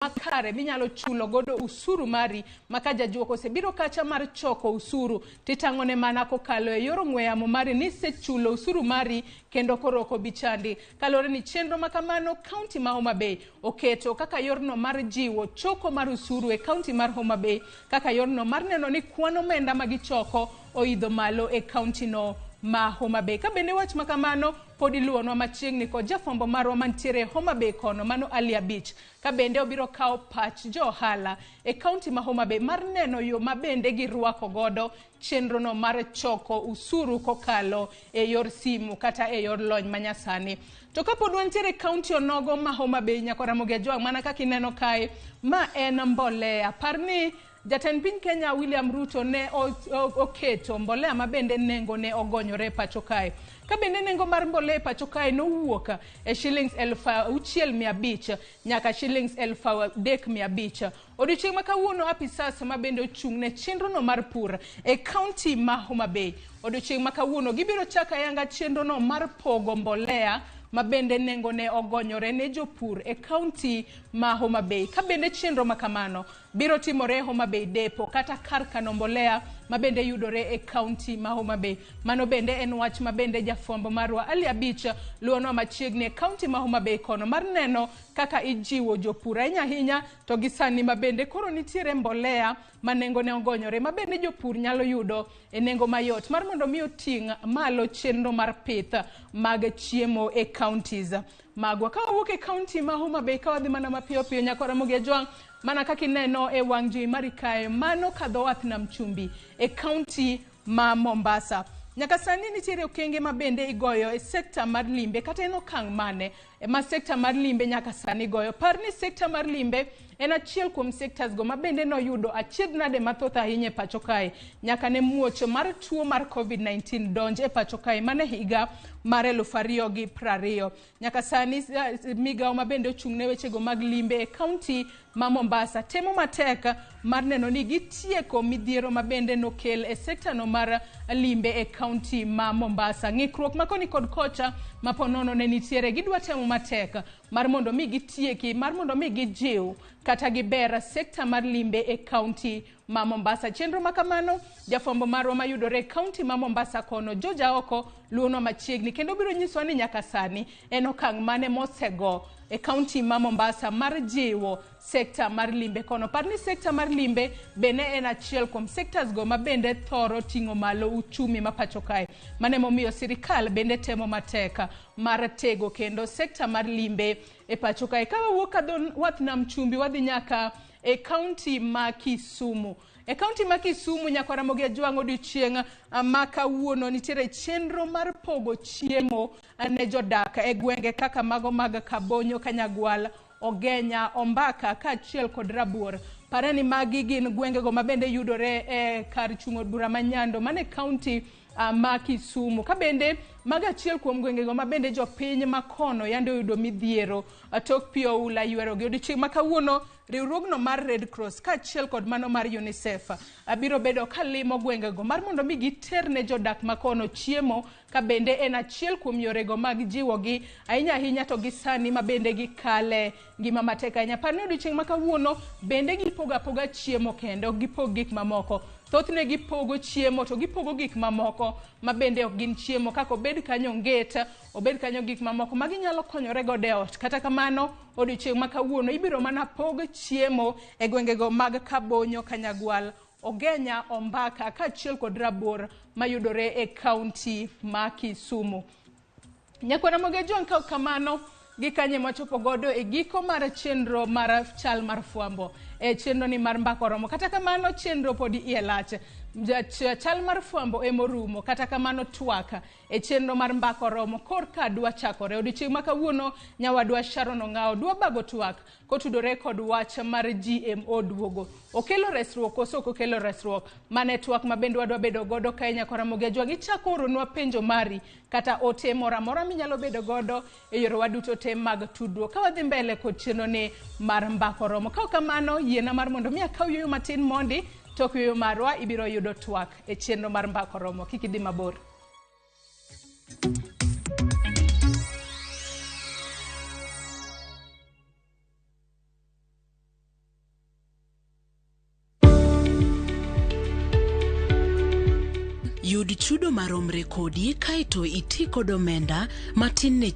Makare minyalo chulo godo usuru mari ma ka jajuok osebiro kacha mar choko usuru titang'one mana kokalo e yor ong'we yamo mari ni isechulo usuru mari kendo koro ok obi chandi. Kaluwore ni chenro ma kamano kaunti ma Homa Bay oketo kaka yorno mar jiwo choko mar usuru e kaunti mar Homa Bay kaka yorno mar neno ni kwan omenda ma gichoko oidho malo e kaunti no ma Homa Bay. Ka bende wach ma kamano pod iluwonwa machiegni kod jafwambo marwa mantiere Homa Bay kono mano Ali Abich ka bende obiro kawo pach jo ohala e kaunti ma Homa Bay mar neno yo ma bende girwako godo chenrono mar choko usuru kokalo e yor simu kata e yor lony manyasani. To kapod wantiere e kaunti onogo ma Homa Bay nyakwa Ramogi Ajwang' mana kaka ineno kae ma en mbolea. Par ni Jatend piny Kenya William Ruto ne oketo mbolea ma bende nengo ne ogonyore e pacho kae. Ka bende nengo mar mbolea e pacho kae nowuok e shillings 6,500 nyaka shillings 3,500. Odiochieng' ma kawuono apisas ma bende ochung' ne chenrono mar pur e kaunti ma Homa Bay. Odiochieng' ma kawuono gibiro chako ayanga chenrono mar pogo mbolea ma bende nengo ne ogonyore ne jopur e kaunti ma Homa Bay. Ka bende chenro ma kamano biro timore e Homa Bay Depo kata kar kano mbolea ma bende yudore e kaunti ma Homa Bay. Mano bende en wach ma bende jafwambo marwa Ali Abich luwonwa machiegni e kaunti ma Homa Bay kono mar neno kaka ijiwo jopur ahinya ahinya to gi sani ma bende koro nitiere mbolea ma nengone ogonyore ma bende jopur nyalo yudo e nengo mayot mar mondo mi oting' malo chenro mar pith mag chiemo e counties magwa. Ka wawuok e kaunti ma Homa Bay ka wadhi mana mapiyo piyo nyaka Ramogi Ajwang' mana kaka ineno e wang' jowi mari kae mano kadho wath nam chumbi e kaunti ma Mombasa. Nyaka sani nitiere okenge ma bende igoyo e sekta mar limbe kata en okang' mane ma sekta mar limbe nyaka sani goyo. Par ni sekta mar limbe en achiel kuom sectors go ma bende noyudo achiedh nade mathoth ahinya e pacho kae nyaka ne muoch mar tuo mar COVID-19 donj e pacho kae mane higa mar 2020. Nyaka sani migawo ma bende ochung' ne wechego mag limbe e kaunti ma Mombasa temo matek mar neno ni gitieko midhiero ma bende nokel e sekta no mar limbe e kaunti ma Mombasa. Ng'ikruok ma koni kod kocha ma po nono ne nitiere gidwa temo matek mar mondo mi gitieki mar mondo mi gijiw kata giber sekta mar limbe e kaunti ma Mombasa. Chenro ma kamano jafwambo marwa mayudore e kaunti ma Mombasa kono George Aoko luwonwa machiegni kendo biro nyisowa ni nyaka sani en okang' mane mosego e kaunti ma Mombasa mar jiwo sekta mar limbe kono. Par ni sekta mar limbe bende en achiel kuom sectors go ma bende thoro ting'o malo uchumi ma pacho kae. Mano emomiyo sirikal bende temo matek mar tego kendo sekta mar limbe e pacho kae. Ka wawuok kadho wath nam chumbi wadhi nyaka e kaunti ma Kisumu. E kaunti ma Kisumu nyakwa Ramogi Ajwang' odiochieng' ma kawuono nitiere chenro mar pogo chiemo ne jodak e gwenge kaka mago mag Kabonyo, Kanyagwal, Ogenya, Ombaka kaachiel kod Rabuor. Pare ni magi gin gwengego ma bende yudore e kar chung' od bura ma Nyando mane kaunti ma Kisumu. Ka bende mago achiel kuom gwengego ma bende jopiny makono yande oyudo midhiero tok pi oula ywerogi. Odiochieng' ma kawuono riwruogno mar Red Cross kaachiel kod mano mar UNICEF biro bedo kalimo gwengego mar mondo mi giter ne jodak makono chiemo ka bende en achiel kuom yorego mag jiwogi ahinya ahinya to gi sani ma bende gikale ngima matek ahinya. Par ni odiochieng' ma kawuono bende gipogo apoga chiemo kende ok gipog gik mamoko. Thothne gipogo chiemo to gipogo gik mamoko ma bende ok gin chiemo kaka obed kanyo onget, obed kanyo gik mamoko ma ginyalo konyore godo e ot. Kata kamano odiochieng' ma kawuono ibiro mana pog chiemo e gwengego mag Kabonyo, Kanyagwal, Ogenya, Ombaka kaachiel kod Rabuor mayudore e kaunti ma Kisumu. Nyakwa Ramogi Ajwang' ka ok kamano gi kanye mwachopo godo e giko mar chenro mar chal mar fwambo e chenro ni mar mbaka oromo. Kata kamano chenro pod iye lach. Chal mar fwambo emorumo kata kamano twak e chenro mar mbaka oromo korka dwa chakore. Odiochieng' ma kawuono nyawadwa Sharon Ong'awo dwa bago twak kotudore kod wach mar GMO duogo. Okelo resruok koso ok okelo resruok? Mane twak ma bende wadwa bedo godo kae nyakwa Ramogi Ajwang'. Ichako oronwa penjo mari kata ote moro amora minyalo bedo godo e yorewa duto te mag tudruok. Ka wadhi mbele kod chenro ni mar mbaka oromo. Ka ok kamano, yiena mar mondo mi akaw yueyo matin mondi, tok yueyo marwa ibiro yudo twak e chenro mar mbaka oromo. Kik idhi mabor. Yud chudo maromre kodi kaeto iti kod omenda matin ne